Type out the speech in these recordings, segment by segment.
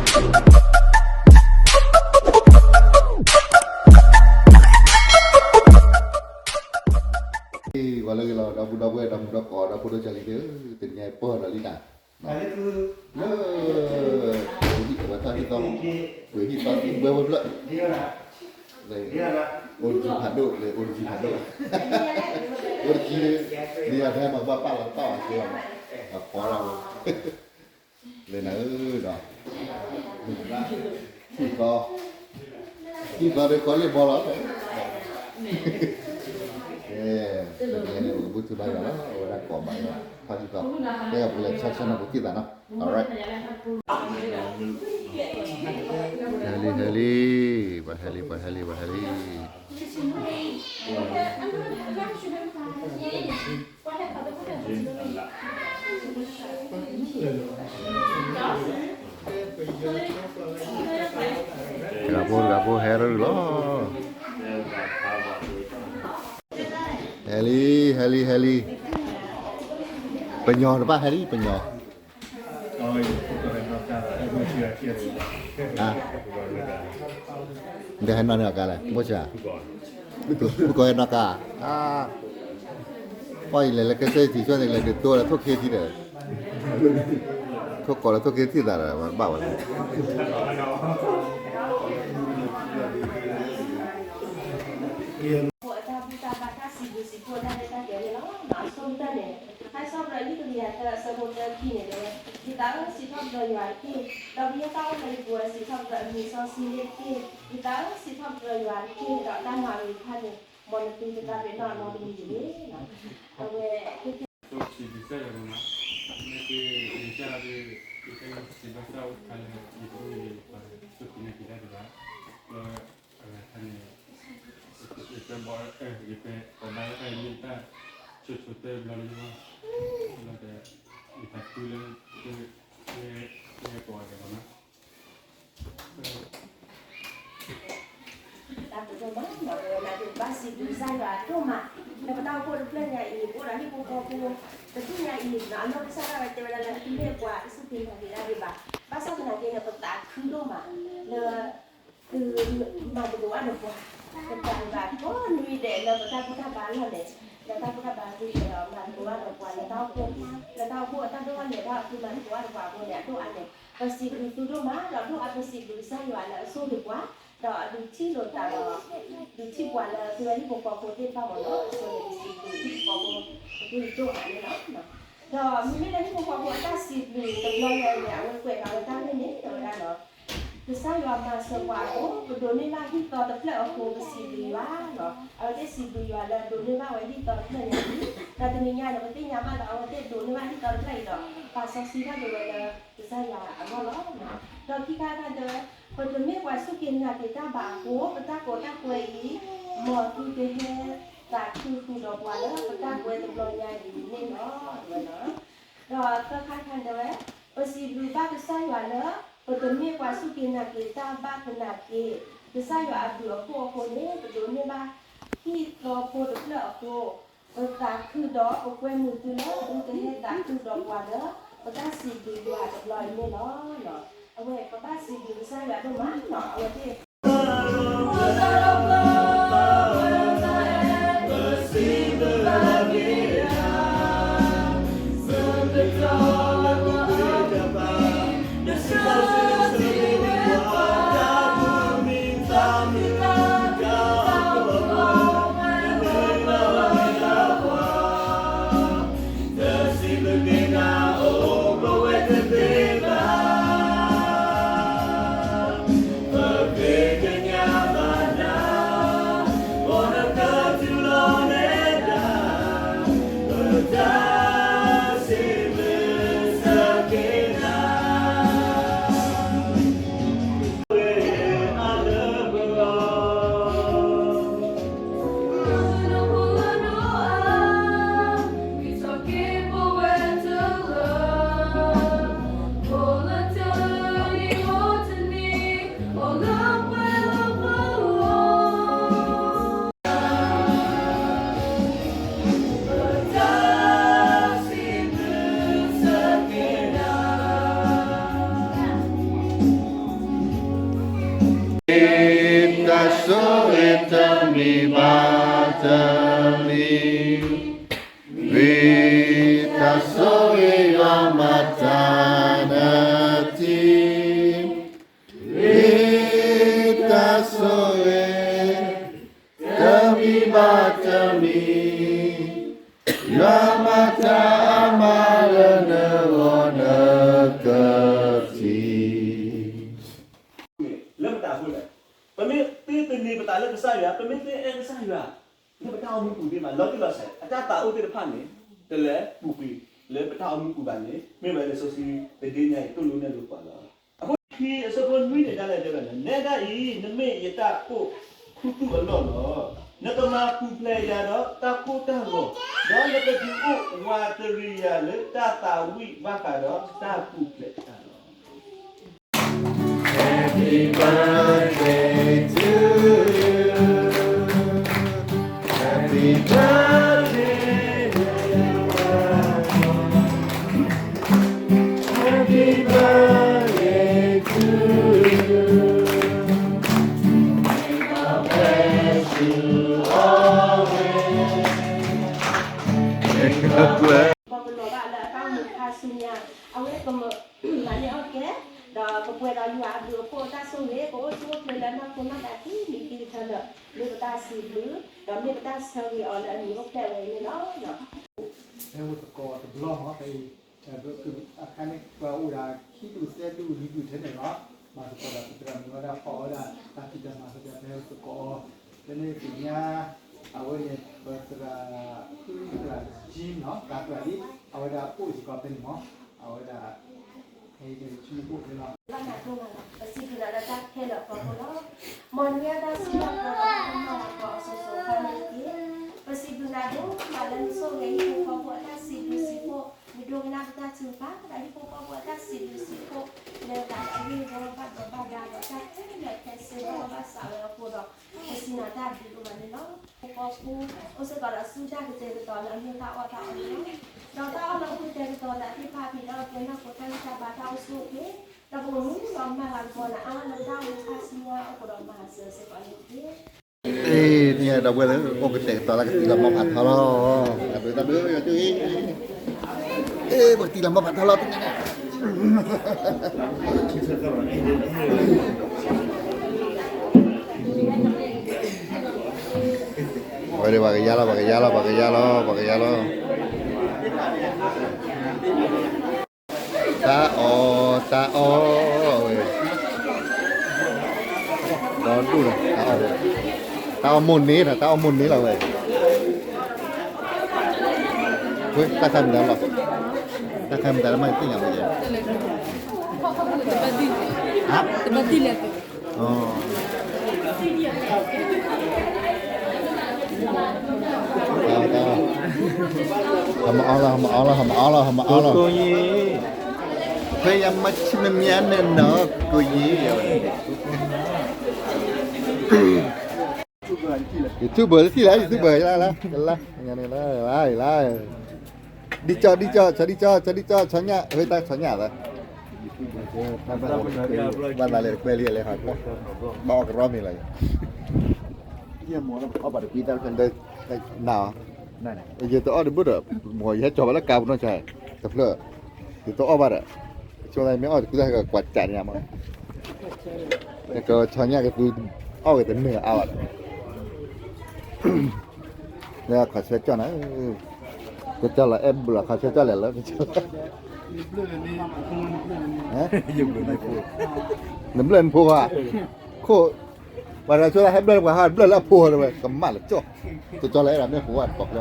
ပှၤလၢဂ့ၤလီၤ ဒီပုၢ်ဒီဝဲၢ် ဒီမုၢ်ဒီကိး ဒီဖိဒိၣ်ကၢ်လံၤသ့ၣ်ဧၢ, တနံၤအံၤပၢၢ်ဒီးလံနၤ, လၢ ပှၤထီၣ်ဟံၣ်သီ ပှၤဟံၣ်သီသံဘှဲဝဲဖျၢၣ်, အိၣ်တကံဖးဒိၣ် လၢအိၣ်တကံဖးဒိၣ်, အိၣ်တကံ, ဒ်ယၤတဟဲမၤဘၣ်ပာ်လီၤတၢ်အီၤကဲအီၤ, အဖီဒၣ်ဝဲ လၢနၤဧၢဒီး ဟံၣ်သီ ဟံၣ်သီဒီးကီလ့ၣ်ဘီလီၤ, ကဲ တနံၤအံၤန့ၣ် အိၣ်ကဘူၣ်ထူဘါယွၤလီၤ, အဝဲဒၣ်ကိးဘၣ်ယွၤ ထီၣ်ဟံၣ်သီ, ကဲ ပလဲၤဆီဆၢနၢ်ပူၤထံၣ်သးနီၤ, alright, ဟဲလံ ဟဲလံ, ပှၤဟဲလံ ပှၤဟဲလံ ပှၤဟဲလံ တဂၤဖိတဂၤဖိဟဲရူၢ်လီၤ, ဟဲလံ ဟဲလံ ဟဲလံ, ပညီတဘၣ်ဟဲလံ ပညီ ဒီးဟဲနီၤန့ၢ်အီၤကါလဲၣ် မိၢ်ဆၢ, မုၣ်ကီၢ်ဟဲနီၤကါ, ပှၤအံၤလဲၤလၢကစၢၢ်ထံးဆၢန့ၣ် လဲၤဒုးတိဒီးထိၣ်ခ့ထံဒီး, ထိၣ်ကိးလၢထိၣ်ခ့ထံသးဒီး ဘၣ်ဝဲလၢ အတၢ်ဘူၣ်တၢ်ဘါတၢ်စံးဘျုးစံးဖှိၣ်တၢ်ရဲၣ်တၢ်ကျဲၤန့ၣ်လီၤ. အဆိကတၢၢ်န့ၣ် ဟဲဆီၣ်ဖျါလံာ်တကယၤသၢအဆၢဖိသၢခံန့ၣ်တဲဝဲ, ယသးဧၢ စံးထီၣ်ပတြၢၤယွၤတက့ၢ်, ဒီးပယီၤတၢ်အိၣ်လၢယပူၤဧၢ စံးထီၣ်ပတြၢၤအမံၤစီဆှံန့ၣ်တက့ၢ်. ယသးဧၢ စံးထီၣ်ပတြၢၤယွၤတက့ၢ်, ဒီးတၢ်မၤဂ့ၤတဖၣ်န့ၣ် မ်နသုတသးပ့ၤနီၣ်အနီတမံၤတဂ့ၤ. အဝဲ စံးဘျုးစံးဖှိၣ်ယွၤမး, မ့ၢ်က့ၤယကဒီး ယကဲစံးဘျုးစံးဖှိၣ်တၢ်အိၣ်တခါလၢ ယတအိၣ်လၢယပှၤစူၢ်က့ၤနာ်က့ၤတၢ်တဂၤ, လၢအဂၤတခါန့ၣ် ယပဲဘီ ယပဲပှၤဘါလၢတၢ်ယမ့ၢ်တၢ်ဆိၣ်ဆိၣ်တၢ်ဘျီလၢယဂီၢ်, လၢဒီး ယသးခုလၢ လၢပှၤဒဲးဘီမး တၢ်ကတိၤမး မၤဝဲဒၣ်ဒ်ဘၣ်စံးဘျုးကစၢ်ယွၤအဒိၣ်မး, လၢပတၢ်အိၣ်ဖှိၣ်တဖျၢၣ်ညါအံၤ ပအိၣ်ဒီးဟံၣ်ဖိဃီဖိ တဖျၢၣ်ညါအံၤ အနီၢ်ကစၢ်ဒၣ်ဝဲတဲဝဲဒၣ်လၢ အတမ့ၢ်ပှၤကစူၢ်က့ၤနာ်က့ၤတၢ်ဒံးဘၣ်. ဘၣ်ဆၣ်သနာ်က့န့ၣ် ပသးခုဒိၣ်မး လၢ သုမၤသကိးဘၣ်ဒီးပှၤ, ပသးဘၣ်ကိးနွံဒဲးလၢပတၢ်ဘူၣ်တၢ်ဘါလီၢ်န့ၣ်, လၢတၢ်ဘူၣ်တၢ်ဘါဂ့ၤဒီး မၤသကိးဘၣ်ဒီးပှၤလၢတၢ်အိၣ်ဖှိၣ်, လၢတၢ်အိၣ်ဖှိၣ်အတၢ်ဒိၣ်ထီၣ်လဲၤထီၣ် သုမၤသကိးဘၣ်ဒီးပှၤအဃိန့ၣ် အဒိၣ်အါန့ၣ် ပစံးဘျုးသုဒိၣ်မး ဒီးဒိၣ်အါပစံးဘျုးကစၢ်ယွၤလၢအဆိၣ်ဂ့ၤပှၤ, ဒီးအဒုးထံၣ်လိာ်သးဒီး ဒုးထံၣ်ပှၤလၢသုဝဲဟံၣ်ဖိဃီဖိသ့ၣ်တဖၣ်မ့ၢ်နီၤ, အဃိန့ၣ် ပစံးဘျုးဟံၣ်ဖိဃီဖိ အဒိၣ်အါန့ၣ်လီၤ. ဒီးမ့မ့ၢ်လၢဟံၣ်ဖိဃီဖိအတၢ်စံးဘျုးတဘျီညါအံၤန့ၣ် အဝဲကွဲးဘၣ်ဝဲတၢ်ဂ့ၢ်န့ၣ် တဲဝဲဒၣ်လီၤ. ကစၢ်ယွၤမၤစၢၤပှၤအဃိ ပဒိးန့ၢ်ဘၣ်ဟံၣ်သီတဖျၢၣ်အဃိ ပစံးဘျုးယွၤလီၤ. အဝဲသ့ၣ်စံးဘျုးယွၤလၢအဒိးန့ၢ်ဘၣ်ဝဲဟံၣ်သီတဖျၢၣ်ညါအံၤ, ဒီးတနံၤညါန့ၣ် ပသ့ၣ်ညါဘၣ်လၢအဝဲသ့ၣ်ဒိးန့ၢ်ဘၣ်ဟံၣ်သီတဖျၢၣ်အံၤဒီး ပာ်စီဆှံထီၣ်က့ၤဝဲလၢကစၢ်ယွၤအဂီၢ်လီၤ. ဒီးခံခါတခါတဲဝဲ ပတမ့ၢ်ပှၤစူၢ်က့ၤနာ်က့ၤတၢ်ဘၣ်အဃိ ပတၢ်ကိးတၢ်ကွဲအံၤ မ်သုကဟဲသးခုဃုာ်ဒီးပှၤလၢပတၢ်ကွဲတဘျီညါအံၤန့ၣ်လီၤ တဲဝဲလီၤ. ဒီးသၢခါတခါတဲဝဲ ပစံးဘျုးဘၣ်ကစၢ်ယွၤလၢ ပတမ့ၢ်ပှၤစူၢ်က့ၤနာ်က့ၤတၢ်ဘၣ်သနာ်က့ ကစၢ်ယွၤအဘျုးအဖှိၣ်အဃိန့ၣ် ပဒိးန့ၢ်ဘၣ်ဟံၣ်သီဖိတဖျၢၣ်အဃိ ပသးခုဒီးပကွဲမုာ်သုလၢသုကဟဲသးခုဒီးပှၤလၢ ပတၢ်စံးဘျုးယွၤတဘျီအံၤန့ၣ်လီၤ. အဝဲပဘၣ်စံးဘျုးကစၢ်ယွၤဒိၣ်မးလီၤ အဝဲသ့ၣ် ဘၣ်တမံၤ, ဝံသးစူၤ ယွၤမၤတၢ်နတံၤ, ဝံသးစူၤ, တမံၤဘၣ်တမံၤ, ယွၤမၤတၢ်အါမးလၢနဂီၢ်နကထံၣ် လၢပတၢ်အိၣ်ဖှိၣ်လဲၣ်. ပမ့ၢ်သ့သန့ၤပသးလၢကစၢ်ယွၤ, ပမ့ၢ်သ့အဲၣ်ကစၢ်ယွၤ, လၢပတၢ်အိၣ်မူပူၤသ့ၣ်တဖၣ် လီၤတံၢ်လီၤဆဲး အတၢ်သးအိၣ်သ့ၣ်တဖၣ်န့ၣ် တလဲၤပူၤကွံာ်လၢပတၢ်အိၣ်မူပူၤဘၣ်န့ၣ် မ့ၢ်ဝဲလံာ်စီဆှံတဒ့ညါအံၤ သိၣ်လိနဲၣ်လိပှၤလီၤ. အဃိခံအဆၢဖိနွံန့ၣ် ဒၣ်လဲာ်တဲဝဲန့ၣ်, နဲဒၣ်အံၤ နမ့ၢ်ယတၢ်အိၣ်ခူသူၣ်အလီၢ်လီၤ. နကမၤပူၤဖျဲးယၤဒီးတၢ်ကိၢ်တၢ်ဂီၤ, ဒီးနကဒုးအိၣ်ဝးတရံးယၤလၢတၢ်သးဝံၣ်ဘၣ်ဃးဒီးတၢ်ပူၤဖျဲးတၢ်လီၤ. Happy birthday to you. Happy birthday, dear Wanda. Happy birthday to you. May God bless you always. May God bless. ပကလီၤဘၣ်လၢအတၢ်အိၣ်မူခါဆူညါ, အဝဲကမၤန့ၢ်အီၣ်ကဲ, ဒီးကပှဲၤဒီးယွၤအဘျုးအဖှိၣ်အတၢ်ဆိၣ်ဂ့ၤ ကအိၣ်ဆူၣ်အိၣ်ချ့လၢနီၢ်ခိနီၢ်သးခံမံၤခံကထၢလၢာ်, မ့ၢ်ပတၢ်စံးဘျုး, ဒီးမ့ၢ်ပတၢ်ဆၢဂ့ၤအီၤလၢအမံၤအိၣ်ဖျဲၣ်ဝဲအံၤန့ၣ်လီၤ. ဟဲဝဲသကိးတဘျီမး ဖဲအံၤ, အခါန့ၣ် ပှၤအိၣ်ဝဲဒၣ်ခံဒူၣ်သၢဒူၣ်လွံၢ်ဒူၣ်ထဲန့ၣ်လီၤ. မၤသကိးဒီးပသရၣ်မုၣ်ဝဲဒၣ် ဖီၣ်အီၣ်ဝဲဒၣ် တၢ်ဖံးတၢ်မၤသ့ၣ်တဖၣ် ဖဲသကိးအီၤ, ဖဲန့ၣ်သ့ၣ်ညါ, အဝဲန့ၣ် ပသရၣ် ဖုသရၣ်ကၠံနီၤ သရၣ်လံ, အဝဲဒၣ်အိၣ်စ့ၢ်ကီးဖဲန့ၣ်မး, အဝဲဒၣ် ဖဲအံၤန့ၣ် ဆိကမိၣ်အိၣ်ဖဲလီၤ. ဘၣ်နၤဒိၣ်မးလီၤ, ပစံးဘျုးနၤလၢတၢ်ခဲလၢာ်အဖီခိၣ်လီၤ. မ်နမ့ၢ်တၢ်စံးထီၣ်ပတြၢၤဒီးတၢ်မၤလၤကပီၤအစိၤစိၤအဃၣ်န့ၣ်တက့ၢ်. ပစံးဘျုးနၤဒိၣ်မးလၢနဆိၣ်ဂ့ၤဟံၣ်ဖိဃီဖိအတၢ်စံးဘျုးစံးဖှိၣ်, နဒိကနၣ်ပတၢ်ထုကဖၣ်, ဒီးဟံၣ်ဖိဃီဖိအတၢ်စံးဘျုးစံးဖှိၣ်, လၢတၢ်အဂ့ၢ်အဝီဘၣ်ဒိဘၣ်ဒါဒီးတၢ်ခဲလၢာ်ခဲဆ့ဘၣ်ဘၣ်ဆၣ်ဝဲအဃိဒီး, ပစံးနၤတၢ်ဘျုးဒိၣ်မးန့ၣ်လီၤ. ဟံၣ်ဖိဃီဖိ အိၣ်စ့ၢ်ကီးဒီးဆူတၢ်ကတဲာ်ကတီၤလၢအမ့ၢ်တၢ်အီၣ်တၢ်အီန့ၣ်လီၤ. ဒီးတၢ်အီၣ်လၢအပူၤတဲာ်ကတီၤသးသ့ၣ်တဖၣ် ဖံးလၢအီၣ်ကဲနီၢ်ခိတၢ်ဂံၢ်တၢ်ဘါတၢ်အိၣ်ဆူၣ်အိၣ်ချ့, ဒီးပကမုာ်ဒီးမၤလၤကပီၤနၤအါလၢပတၢ်အိၣ်မူခါဆူညါအဃိဒီးမၤစၢၤစ့ၢ်ကီးန့ၣ်တက့ၢ်. အ့ သ့ၣ်ညါဒီပုၢ်ဝဲၢ်လၢ အိၣ်ကတဲာ်ကတီၤလၢကတံၤလီၤမီၢ်ဖးထီလီၤ, တၢ်ဘျုးတၢ်ဘျုးယွၤကၠိအံၤ, အ့ ပကတံၤလီၤမီၢ်ဖးထီလီၤ သ့ၣ်ညါန့ၣ် ဝဲဒၣ်ပှၤကယါလီၤ ပှၤကယါလီၤ ပှၤကယါလီၤ ပှၤကယါလီၤ. တၢ်အီၣ် တၢ်အီၣ်ဝဲ, ဒီဒူၣ်လီၤ တၢ်အီၣ်ဝဲ, တၢ်အီၣ်မိၢ်န့ၢ်လီၤ တၢ်အီၣ်မိၢ်န့ၢ်လီၤဝဲ, ဝဲတၢ်ခါမတၤလီၤ, တၢ်ခါမတၤလၢမၤသ့ၣ်ညါဝဲယဲ, ဟါ တဘၣ်သံလဲၣ် တၢ်အီၣ် ဟမအီၣ်လီၤ ဟမအီၣ်လီၤ ဟမအီၣ်လီၤ ဟမအီၣ်လီၤ, ဖဲယမၤဆံမမံၤန့ၣ်နီၤ ကိးယံၤ, YouTube လၢထံၣ်လၢ YouTube လၢ လၢ လၢ ဒ်ကၠီ ဒ်ကၠီ ဆီဒ်ကၠီ ဆီဒ်ကၠီ ဆီညၣ် ဝဲတၢ်ဆီညၣ်သး ဘၣ်သးလဲၤတကွဲလံလဲၤဟးကွၢ် ဘၣ်အီၣ်ကရီမ့ၤလီၤ, နၤ, ယတအီၣ်တဘၣ်ဒီး ယဟဲကၠီၤဘၣ်လၢကါပူၤနီၢ်ဆါ တဖျၢၣ်, ယတအီၣ်ဘၣ်ဒီး ဆိသးမ့ၢ်အီၣ်တကူသးကကွၢ်ကၠးန့ၣ်မး, ကဆီညၣ်ကသူ အီၣ်က့ၤတနၢၤအါဘၣ်ဒီး လၢခီၣ်ဆၢကၠီၣ်နၤ, ကစၢ်လီၤအဲၣ်ဘျုးခီၣ်ဆၢကၠီၣ်လဲၣ်လၢ နဘျၢၣ်နဖိဧါ, ခိၣ်, ပှၤတဂၤဆိသးဟဲဘျၢၣ်ပှၤဟးဘျၢၣ်လၢအဖိတဝဲ ကမၣ်လၢကၠီၣ်, ကစၢ်လီၤအဲၣ်ဒၣ်မ့ၢ်ဖိဝဲတပီၢ်ကျၢၢ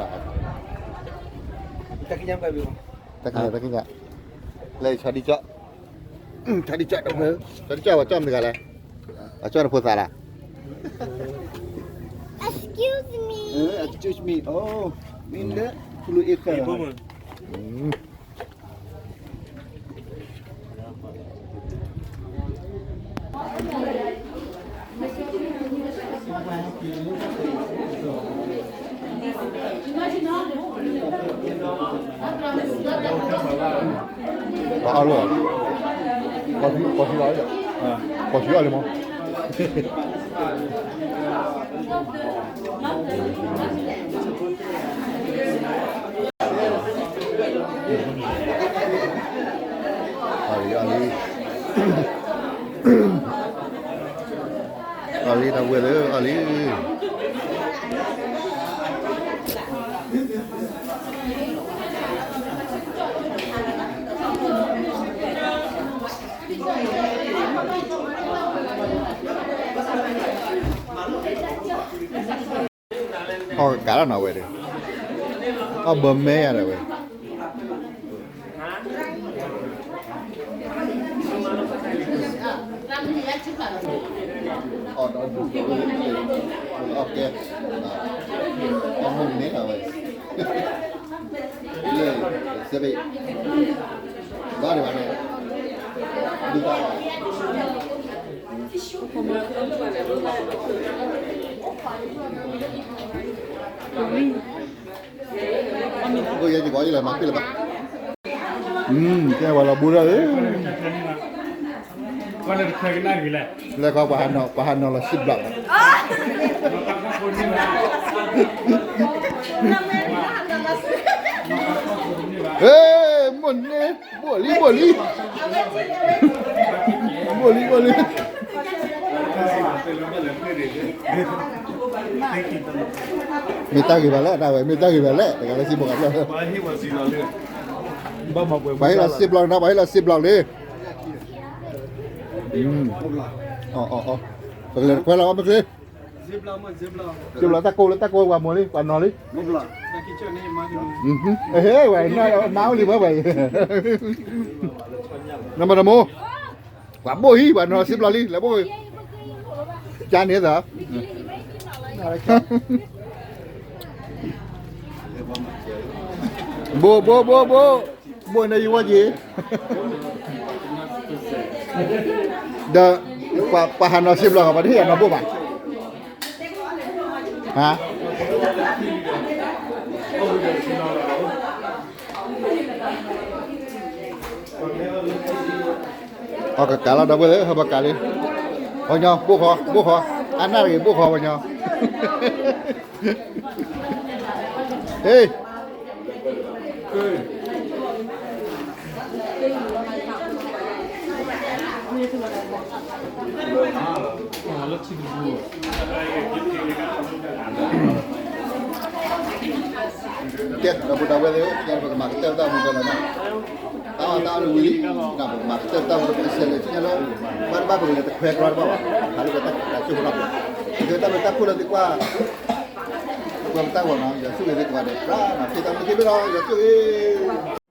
်, တၢ်ကညါ တၢ်ကညါ, လၢဆီဒံကၠီၣ် ဆီဒံကၠီၣ်တဖျၢၣ်, ဆီဒံကၠီၣ်ပှၤကၠီၣ်မတၤတဂၤလဲၣ်, အကၠီၣ်နဖိသးလၢ်, Excuse me. မ့ၢ်လၢ ဖလူအ့ခၢၣ်လီၤ, ပှၤအီၣ်လီၤ, ပှၤဆံးအီၣ်လံ, ပှၤဆံးအီၣ်လံမး. အီၣ်လံ အီၣ်လံ အီၣ်လံ တၢ်ဝဲၢ်လၢအီၣ်လံ အီၣ်ကကးလီၤနီၤဝဲဒၣ်, အီၣ်ဘၢမဲယၤဒီးဝဲ, အီၣ်ဒီးဒူၣ်ဒီးဝဲ, အီၣ်ကဲ, အီၣ်မုၢ်န့ၣ်လီၤဝဲ, လၢ, စဘ့ၣ်, ဘၣ်ဒံးဘၣ်န့ၣ်, ဒူၣ်ဘၣ် အဃိယဲယကီးယလၢမၤပ့ၢ်လၢၤဘၣ်, ကဲဝဲလီၤဘူးဒီး, လဲၤခီပှၤဟးနီၤ ပှၤဟးနီၤလီၤစံးဘျီး, ဟဲ, မိၢ်န့ၣ် ဘိၣ်လံ ဘိၣ်လံ, ဘိၣ်လံ ဘိၣ်လံ, မ့ၢ်တၢ်ဂ့ၤဘၣ်လဲၣ် တၢ်ဝဲ မ့ၢ်တၢ်ဂ့ၤဘၣ်လဲၣ် တဂၤလၢစံးဘိၣ်ကဘျီ, ပှၤဟ့ၣ်လီၤစံးဘျီးနီၤ ပှၤဟ့ၣ်လီၤစံးဘျီးန့ၣ်, ပကလဲၤတခွဲလီၤ မ့ၢ်ချ့, စံးဘျီးတၢ်ကိၢ်လၢတၢ်ကိၢ်ပှၤမိၢ်လံ ပှၤနီၤလံ, ဟဲဝဲ မါအိၣ်လံဝဲဝဲ, နမတမိၢ် ပှၤဘိၣ်ဟံၣ် ပှၤနီၤစံးဘျီးလံ လဲၤဘိၣ်, ကန့ၣ်သး, ဘိၣ် ဘိၣ် ဘိၣ် ဘိၣ်, ဘိၣ်န့ၣ်ယဝဲက့ၤ, ဒီး, ပှၤဟးနီၤစံးဘျီး ပှၤတဟ့ၣ်အနီၤဘိၣ်ဘၣ်, ဟါ အီၣ်ကကးလီၤဒီပုၢ်ဝဲၢ်လၢဟဲပကးလံ, ပှၤညီ ဘိၣ်ဃီ ဘိၣ်ဃီ, အါနၢ်တဂ့ၤ ဘိၣ်ဃီ ပှၤညီ, ဟ့ၣ် ကဲ ဒီပုၢ်ဝဲၢ်သ့ၣ်ဧၢ, ပကမၤကတၢၢ်တၢ်မူကလီၤနီၤ, တၢ်အီၣ်တၢ်အီန့ၣ်ဝံၤလံ, ပကမၤကတၢၢ်တၢ်မူကဆဲးလဲၤဆူညါလီၤ, ဘၣ်တဘၣ်ပကလဲၤတခွဲကျီတဘၣ်ဘၣ်, ဟးလၢပတၢ်ခိၣ်လီၤ, ကတၢၢ်လၢတၢ်ခိၣ်လၢသ့ၣ်ကွၢ်, ပှၤပတၢ်ဂီၤနီၤ ယွၤဆိၣ်ဂ့ၤသ့ၣ်ကပၤဒီး ပြၢ်နီၤ ဖ့တၢ်မုၢ်က့ၤမ့ၢ်နီၤ ယွၤဆိၣ်ဂ့ၤ